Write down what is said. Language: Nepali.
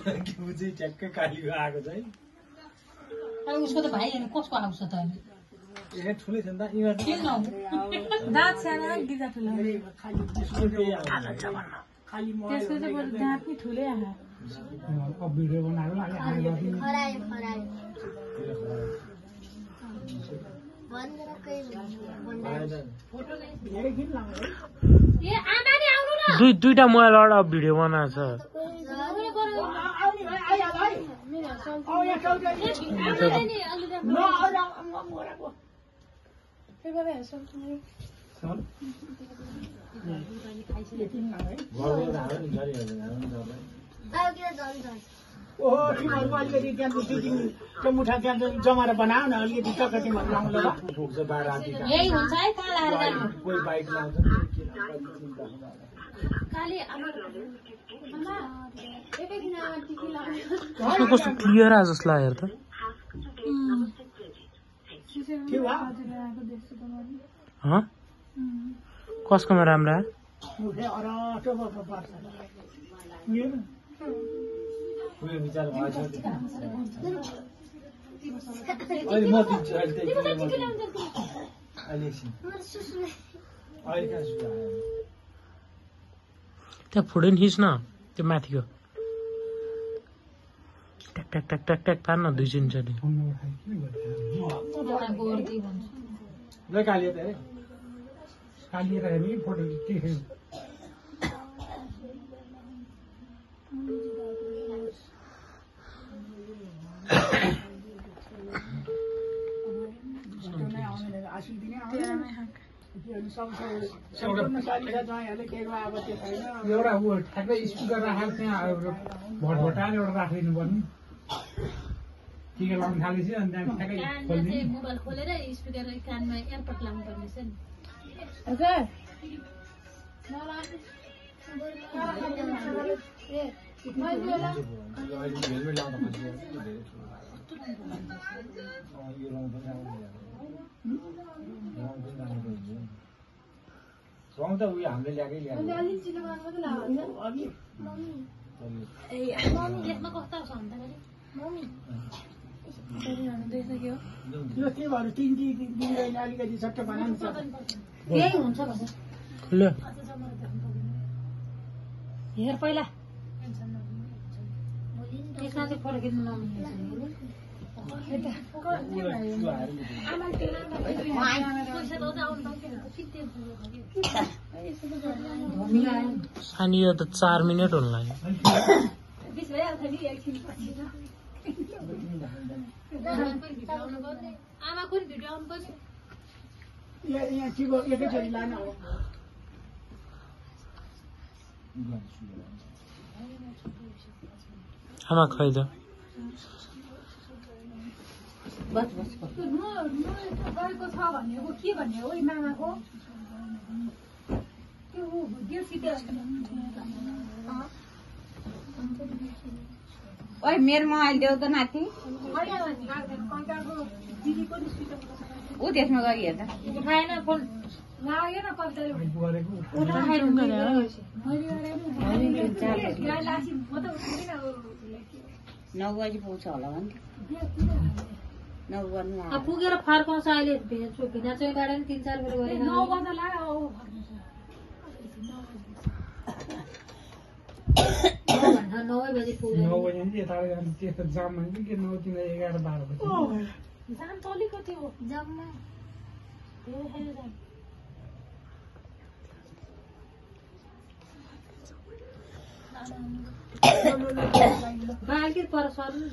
बुझी ट्याक्कै कालीको आएको छ है अब उसको त भाइ हेर्नु कसको आउँछ त अनि ए ठुलै छ नि त इमा किन नहुनु दाँत सानो गिजा ठुलो खाली त्यसको चाहिँ बरु दाँत नि ठुलै आयो अब भिडियो बनाएको दुईटा मोबाइलबाट भिडियो बनाएको तिमीहरूको अलिकति त्यो मुठा त्यहाँ जमाएर बनाऊ न अलिकति टक्क तिमीहरू लाउँला यही हुन्छ है कहाँ लाएर जानु कोही बाइक लाउँछ कस्तो क्लियर आयो जस्तो लाग्यो हेर त कसकोमा राम्रो उयो विचार भएछ अहिले म दिन्छु अहिले अहिले कहाँ सुझाव त्यहाँ फोटो नि खिच्न त्यो माथिको ट्याक ट्याक ट्याक ट्याक ट्याक पार्न दुई चिन्चली ल कालियो त अरे कालिएर हेर्ने फोटो के एउटा ऊ ठ्याक्कै स्पिकर राखेर त्यहाँ भटभटाएर एउटा राखिदिनु पर्ने टिका लाउनु थालेपछि अनि त्यहाँ ठ्याक्कै खोलिदिनु मोबाइल खोलेर स्पिकर कानमा एयरपट लाउनु पर्ने छ नि हेलमेट लाउँदा मान्छे यो रङ त उयो हामीले ल्याएकै ल्याएको यसमा कस्तो छ भन्दाखेरि यो के भयो तिन दिँदैन अलिकति सट्ट बनाउनु छ यही हुन्छ भने खुल्यो हेर पहिला यसमा चाहिँ फोटो खिच्नु नमिल्ने अनि यो त 4 मिनट हुन लाग्यो आमाको नि भिडियो आउनु पर्छ यहाँ चिबो एकैचोटि लानु हो आमा खै त गएको छ भन्ने हो के भन्ने हो मामाको ओइ मेरो मोबाइल देऊ त नाति ऊ त्यसमा गरी हेर्दा उठाएन फोन लाग्यो न कविताले नौ बजी पुग्छ होला भने 9 गर्नु पुगेर फर्काउँछ अहिले भिना चोइबाट नि 3-4 बेर गरे 9 बजे लाग्यो 9 बजे पुग्यो 9 बजे नि यता त्यस्तो जाम भने के 9 3 11 12 बजे जाम त अलिकति हो जाममा बाहिर पर सर्नु